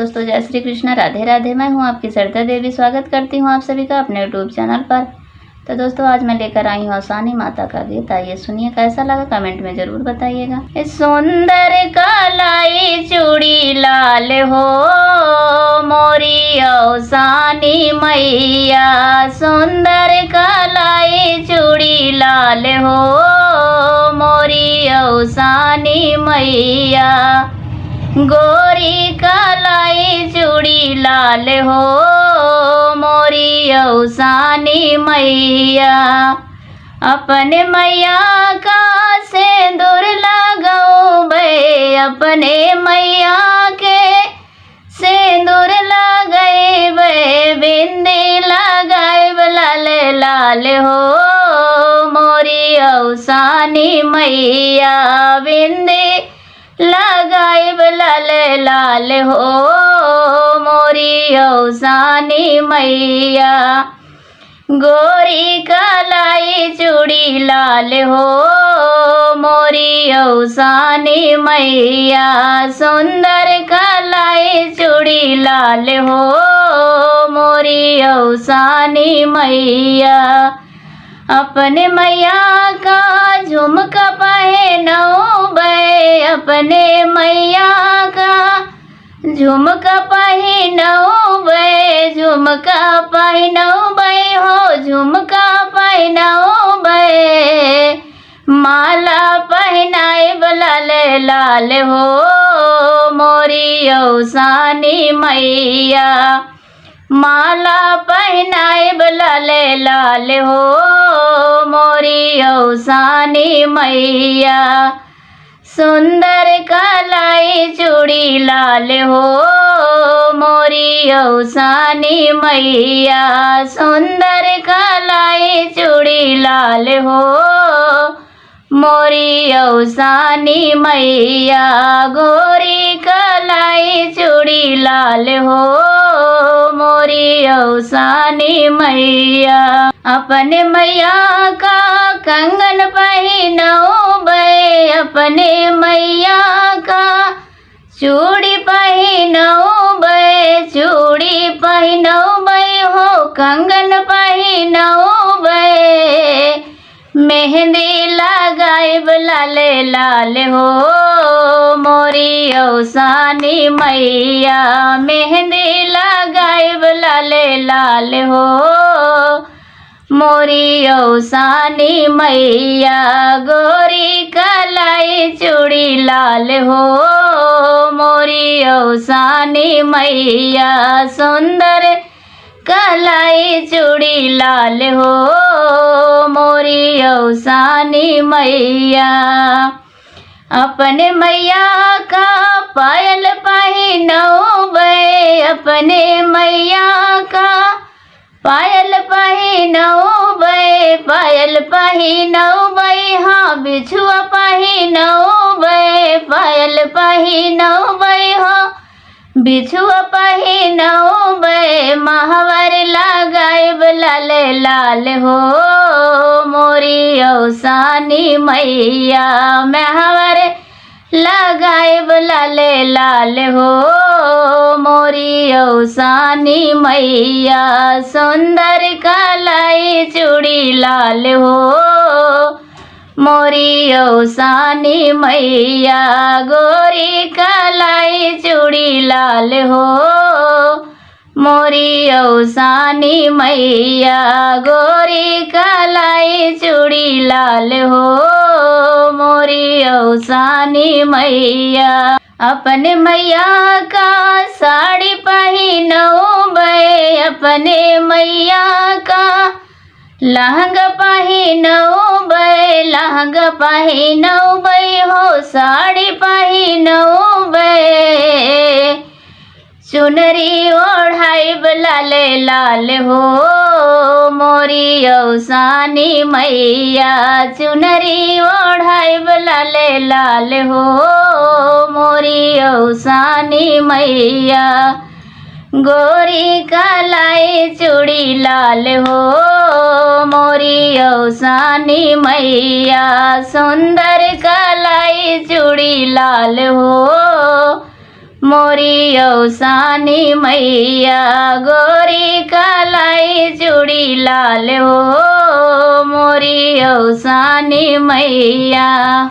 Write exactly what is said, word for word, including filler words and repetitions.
दोस्तों, जय श्री कृष्णा, राधे राधे। मैं हूँ आपकी सरिता देवी। स्वागत करती हूँ आप सभी का अपने YouTube चैनल पर। तो दोस्तों, आज मैं लेकर आई हूँ अवसानी माता का गीत। आइए सुनिए, कैसा लगा कमेंट में जरूर बताइएगा। सुंदर कलाई चूड़ी लाल हो मोरी अवसानी मैया, सुंदर कलाई चूड़ी लाल हो मोरी अवसानी मैया। गोरी कलाई चूड़ी लाल हो मोरी अवसानी मैया। अपने मैया का सेंदूर लगौबे, अपने मैया के सेंदूर लगैबे, बिंदी लगैब लाल लाल हो मोरी अवसानी मैया। बिंदी लगैब लाल लाल हो मोरी अवसानी मैया। गोरी कलाई चूड़ी लाल हो मोरी अवसानी मैया, सुंदर कलाई चूड़ी लाल हो मोरी अवसानी मैया। अपने मैया का झुमका पहनौबे, अपने मैया का झुमका पहिनौबे, झुमका पहिनौबे हो, झुमका पहिनौबे। माला पहिनाइब लाल लाल हो मोरी अवसानी मैया। माला पहिनाइब लाल लाल हो मोरी अवसानी मैया। सुंदर कलाई चूड़ी लाल हो मोरी अवसानी मैया, सुंदर कलाई चूड़ी लाल हो मोरी अवसानी मैया। गोरी कलाई चूड़ी लाल हो मोरी अवसानी मैया। अपने मैया का कंगन पहिनौबे, अपने मैया का चूड़ी पहिनौबे, चूड़ी पहिनौबे हो, कंगन पहिनौबे। मेहंदी लगाइब लाल लाल हो मोरी अवसानी मैया, मेहंदी लगाइब लाल लाल हो मोरी अवसानी मैया। गोरी कलाई चूड़ी लाल हो मोरी अवसानी मैया, सुंदर कलाई चूड़ी लाल हो मोरी अवसानी मैया। अपने मैया का पायल पहिनौबे, अपने मैया का पायल पहिनौबे, पायल पहिनौबे, हाँ, बिछुआ पहिनौबे, पायल पहिनौबे, हाँ, बिछुआ पहिनौबे। महवर लगाइब लाल लाल हो मोरी अवसानी मैया, महवर लगाइब लाल लाल हो मोरी अवसानी मैया। सुंदर कलाई चूड़ी लाल हो मोरी अवसानी मैया, गोरी कलाई चूड़ी लाल हो मोरी अवसानी मैया। गोरी कलाई चूड़ी लाल हो मोरी अवसानी मैया। अपने मैया का साड़ी पहिनौबे, अपने मैया का लहंगा पहिनौबे, लहंगा पहिनौबे हो, साड़ी पहिनौबे। चुनरी ओढ़ाइब लाल लाल हो मोरी अवसानी मैया, चुनरी ओढ़ाइब लाल लाल हो मोरी अवसानी मैया। गोरी कलाई चूड़ी लाल हो मोरी अवसानी मैया, सुंदर कलाई चूड़ी लाल हो मोरी औसानी मैया, गोरी कलाई चूड़ी लाल हो, मोरी औसानी मैया।